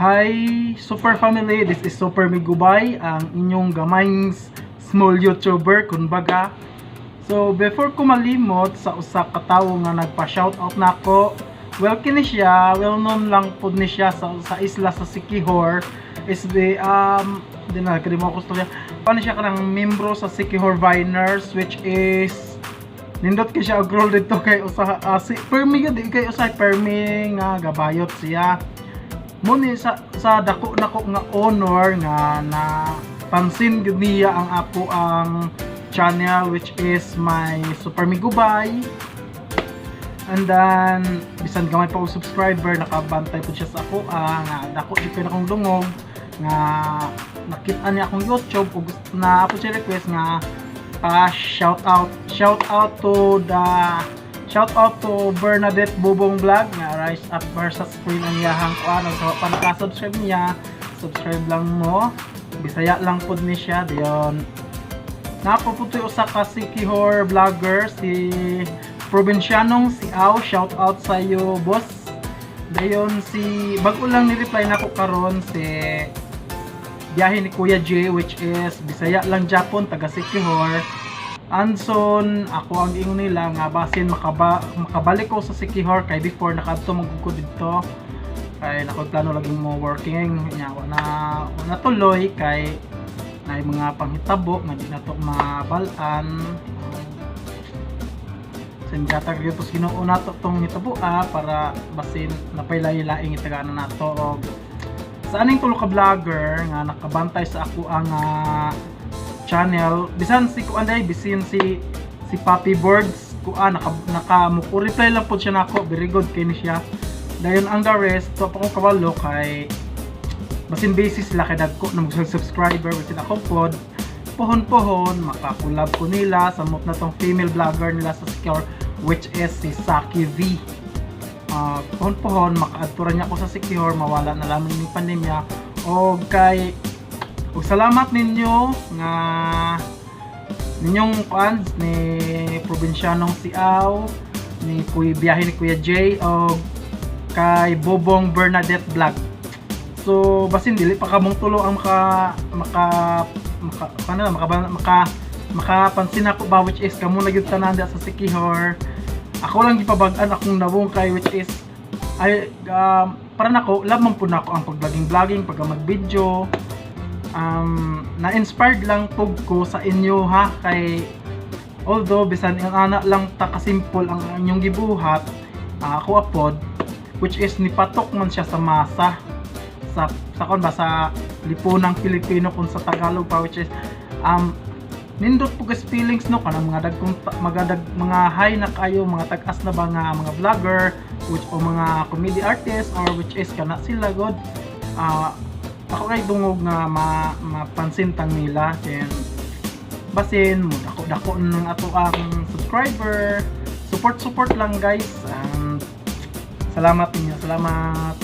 Hi, Super Family! This is Super Migubay, ang inyong gamayng small YouTuber, kunbaga. So, before ko malimot sa usa ka tawo nga nagpa-shoutout nako, well, kini siya, well known lang pud ni siya sa isla sa Siquijor. Is the, di na, kadi mo ko storya. Paano siya kanang membro sa Siquijor Viners, which is nindot kay siya og role dito kay usa si permi gyud kay usa permi nga gabayot siya mo ni sa dako nako nga honor nga na pansin gyud niya ang ako ang channel, which is my Super Migubay. And then bisan gamay pa og subscriber, nakabantay pud siya sa ako nga dako jud kay akong dungog nga nakita niya akong YouTube ug na ako siya request nga pa shout out. Shout out to Bernadette Bubong Vlog nga rise up versus screen ang iyahang kuan. So pa naka-subscribe niya, subscribe lang mo. Bisaya lang pud ni siya. Diyon napaputoy usa ka Siquijor vlogger, si Provincianong si Aw. Shout out sa iyo, boss. Dayon si bag-o lang ni reply nako karon, si biyahe ni Kuya J, which is Bisaya lang Japon, taga Siquijor. Anson, ako ang ingon nila nga basin makabalik ko sa Siquijor kay before nakadto man ko didto kay nako plano lagi mo working nya wa na tuloy kay na mga panghitabo nga di nato mabal-an. Sinjata gyud to Ginoo nato tong hitabo para basin napay lahi-laing itagana nato. Og sa aning tulo ka vlogger nga nakabantay sa ako ang channel, bisan si kuan day, bisin si si Papi Boards kuan, naka mo reply lang pod siya nako. Very good kay ni siya. Dayon ang the rest to pa kong kabalo kay basin basis sila kay dagko na mag subscriber. Basin ako pod pohon-pohon makakulab ko nila samot na tong female vlogger nila sa Siquijor, which is si Saki V. Pohon-pohon makaadturan niya ako sa Siquijor, mawala na lamang ni pandemya. O kay ug salamat ninyo nga ninyong kuan ni Provincianong Siaw, ni Kuya biyahe ni Kuya J o kay Bobong Bernadette Vlog. So basin dili pa kamong tulo ang maka maka maka ano maka maka makapansin ako ba, which is kamo na gyud tanan sa Siquijor. Ako lang gipabag-an akong nawong kay which is ay para nako love man pud nako ang pag-vlogging vlogging, pag mag-video. Na-inspired lang pug ko sa inyo ha, kay although bisan ang ana lang ta kasimple ang inyong gibuhat, ako apod, which is nipatok man siya sa masa sa kon ba sa lipunang Pilipino kung sa Tagalog pa, which is nindot po guys feelings no, kanang mga dagkong mga mga high na kayo, mga tag-as na ba nga mga vlogger which o mga comedy artist or which is kana sila god. Ako kay dungog nga mapansin tang nila. Then basin mo dako dako ng ato ang subscriber. Support support lang, guys, and salamat ninyo, salamat.